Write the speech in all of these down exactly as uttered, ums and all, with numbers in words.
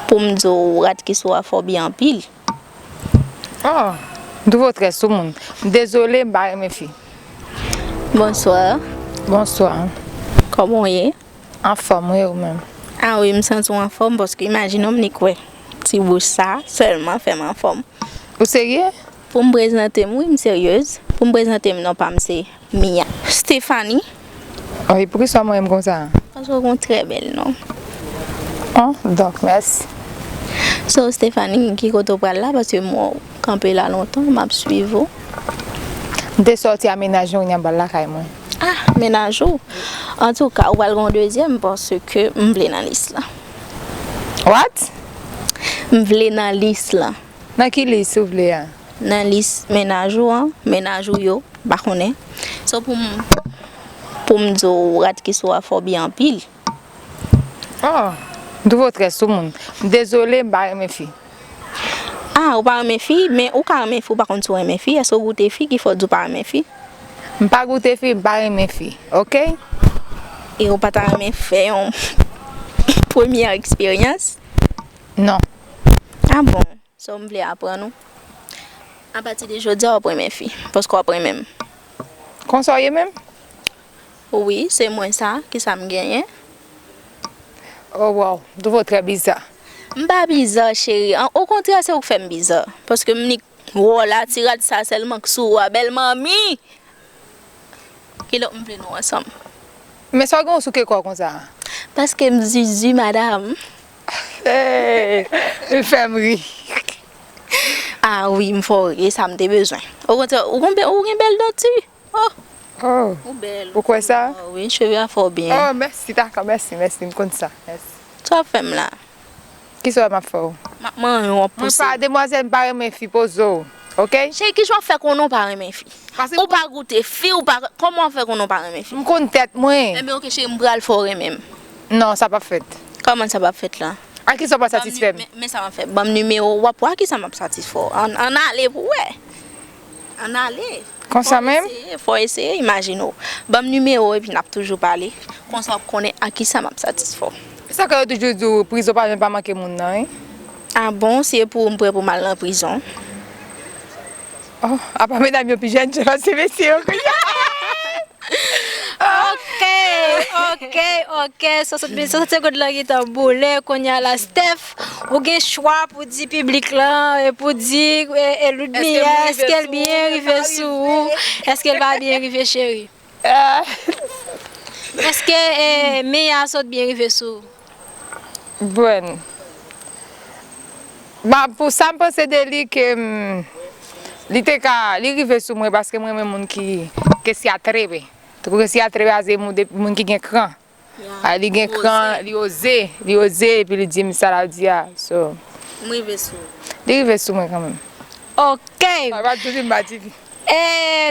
Pou m di w, rad ki sou a fò byen anpil. Oh, m twouve w trè soumoun. M dezole, m pa renmen fi. Bonswa. Bonswa. Kòman w ye? Anfòm, wi, ou menm? Ah wi, m santi w anfòm paske imajine w m nik wè ti bouch sa sèlman fè m anfòm. Ou serye? Pou m prezante m, wi, m seryez. Pou m prezante m, non pa m se Mia. Stephanie. Wi, poukisa w mwen konsa? Paske w gen yon trè bèl non. Oh, donk, mèsi. So, Stephanie, ki kote w pral la? Paske m wè w kanpe la lontan, m ap swiv ou. M te sòti a mennaj mwen, kounye a m pral lakay mwen. Ah, mennaj ou? Antouka, ou pral gen yon dezyèm paske m vle nan lis la. What? M vle nan lis la. Nan ki lis ou vle a? Nan lis mennaj ou an, mennaj ou yo, m pa konnen. So pou m, pou m di w rad ki sou a fò byen anpil. Oh, m twouve w trè soumoun. M dezole, m pa renmen fi. Ah, ou pa renmen fi, men ou ka renmen fi, ou pa konn si w renmen fi. Èske w goute fi ki fè w di w pa renmen fi? M pa goute fi, m pa renmen fi, oke? E ou pa ta renmen fè yon premyè eksperyans? Non. Ah bon? Sa w m vle aprann ou. Apati de jodi a w ap renmen fi, paske w ap renmen m. Konsa w ye menm? Wi, se mwen sa, kisa m genyen? Oh wow, m twouve w trè biza. M pa biza, cheri. An, okontrè, se ou k fè m biza. Paske m nik wè w la, ti rad sa sèlman k sou ou a, bèl manmi! Kilè m vle nou ansanm? Men sa w gen w sou ke kò w konsa? Paske m zizi, madanm. Hey, li fè m ri. Ah wi, m fè w ri, e sa m te bezwen. Okontrè, ou gen bè-, ou gen bèl danti. Oh, Oh, ou bèl. ou kwè sa? Oh, wi, cheve a fè w byen. Oh, mèsi, dakò, mèsi, mèsi, m konn sa, mèsi. Sa w ap fè m la? Kisa w wè m ap fè w? M ap manyen w, w ap Mwen pouse. Pa demwazèl, m pa renmen fi, poze w, oke? Cheri, kijan w ap fè konnen w pa renmen fi? Ou pa goute fi, ou pa, kòman w ap fè konnen w pa renmen fi? M konn tèt mwen. Enben, oke, cheri, m pral fè w renmen m. Non, sa p ap fèt. Kòman sa p ap fèt la? A kisa w pral satisfè m? Men, men sa m ap fè. Ban m nimewo w, w ap wè a kisa m ap satisfè w. Ann, ann ale pou w wè. Ann ale. Konsa menm? Eseye, fò eseye, imajine w. Ban m nimewo epi n ap toujou pale. Konsa w ap konnen a kisa m ap satisfè w. Sa k yo toujou di w, prizon pa janm pa manke moun nan, wi. Ah bon, si e pou ou, m prè pou m al nan prizon. Oh, apa medam yo pi jèn, jèn pase mesye yo kounye a. Ok, ok, ok. Soixante mil, soixante segonn lan gentan boule. Kounye a la, Steph, ou gen chwa pou di piblik lan, e pou di e, e Ludmilla, èske l byen rive sou ou? Èske l pa byen rive, cheri? Èske e, Mia sot byen rive sou ou? Bon. Ba, pou sa m panse de li ke m, li te ka, li rive sou mwen paske m renmen moun ki, ke se atreve. Tankou ke se atreve a se moun, de, moun ki gen kran. A, li gen kran, li oze, li oze epi li di m sa l ap di a. So, M rive sou. Li rive sou mwen kanmenm. Ok. Sa pa toujou m pa di. E,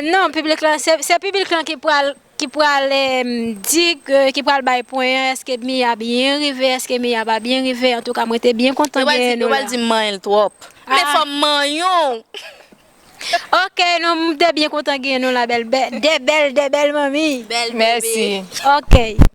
non, piblik lan, se, se piblik lan ki pral ki pral em, di ke, ki pral bay pwen an, èske Mia byen rive, èske Mia pa byen rive. Antouka, mwen te byen kontan genyen nou la. Yo pral di m manyen l twòp. Men fò m manyen w. Ok, non, m te byen kontan genyen nou la, bèl, bèl, de bèl, de bèl manmi. Bèl bebe. Mèsi. Ok.